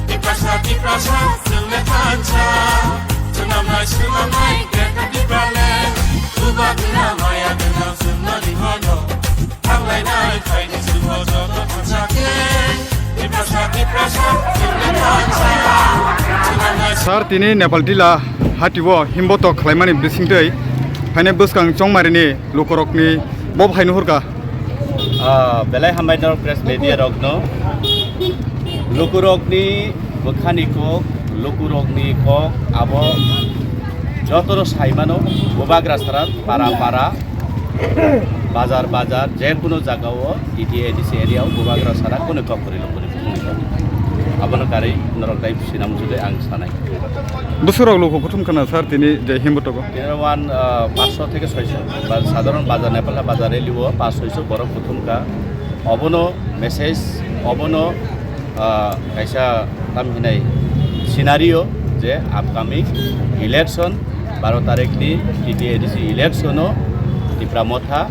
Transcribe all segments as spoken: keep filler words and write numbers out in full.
Tiprasa, Tiprasa, chwng le thansa. Swnamnai, swnamnai, Greater Tipraland. Bubagra maya gwnang chwng no lihono. Thanglainai phaini chwng o joto thansa khe. Tiprasa, Tiprasa, chwng le thansa. Swnamnai. Sir, tini Nepal Tila hati o himbotok khlaimani bisingtwi phainai bwskang chongmarini lukurokni bo hai nuhurkha. Ah, belai hambai norok press media rokno. Lukurokni bwkhani kok, lukurokni kok abo jotono saimano, bubagra sara, para para, bazar bazar, je kuno jagao, T T A D C area o bubagra sara kunu kok kwrwi lukurok. Abono karwi norok tai sinamjwlwi ang sanai. Bwswk rok luku kuthum khna sir tini je himbotogo? Tini one, ah, paanch sho theke soi sho. Ba-, sadharon bazar, Nepal bazar rally o paanch soi sho borok kuthum kha. Obono message, obono, ah, kaisa tam hinai scenario je upcoming election, baro tarikh ni T T A D C election o Tipra Motha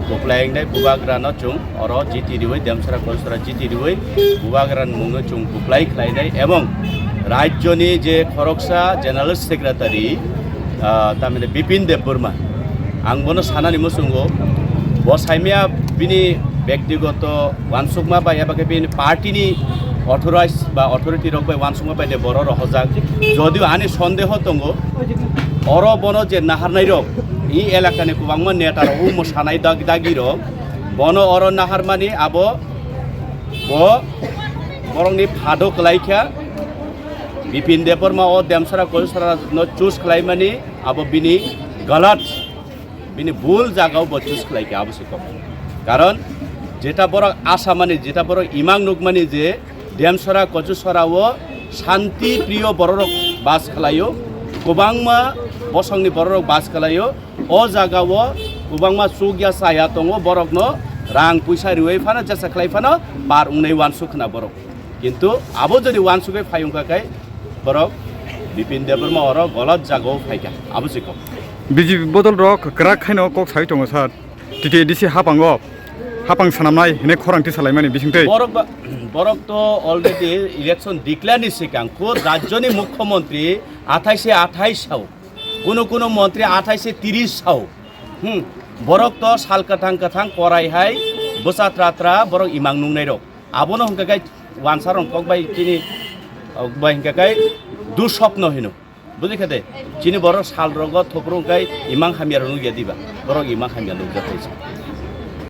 Buklai wngnai bubagrano chwng oro jiti riwi, Demsara Koisora jiti riwi, bubagrani mungno chwng buklai khlainai, ebong rajyoni je khoroksa General Secretary, ah, tamni Bipin Debbarma, ang bono sanani muchungo, bo saimaya bini bektigoto uansukma bai eba khe bini party ni authorized ba authority rok bai uansukma bai de borok rohorjak. Jodio ani sondeho tongo, oro bono je naharnai rok, i elakani kwbangma neta rok, o mwsanai dag-, dagi rok, bono oro naharmani abo bo borokni phado kwlai kha. Bipin Debbarma o Demsara Koisora no choose khlaimani abo bini galat, bini bul jagao bo choose khlai kha, abo se kok. Karon jeta borok asamani, jeta borok imang nukmani je Demsara Kochusora o shanti priyo bororok bas khlaio, kwbangma bosongni bororok bas khlaio. O jagao kwbangma chukya chaya tongo, borokno rang puisa riwi phano, jesa khlai phano par wngnai uansuk khna borok. Kintu abo jodi uansugwi phai wngkha khe borok Bipin Debbarma oro golot jagao phaikha, abo se kok. B J P bodol rok kwrak khaino kok sai tongo sir. T T A D C hapango hapang swnamnai hinwi khorang tisalaimani bisingtwi. Borok ba, borok to already election declare ni sikang kho rajyoni mukhyamantri athai se athai sao, kuno kuno mantri athai se tris sao. Hmm. Borok to sal kwthang kwthang korai hai bwsa tra tra borok imang nungnai rok. Abono hwnkha khe wansarok kok bai chini, kok bai hwnkha khe duswapno hino. Bujikha de, chini borok sal rogo thopro wngkha imang hamya rok nukya diba? Borok imang hamya nukjak kaisa.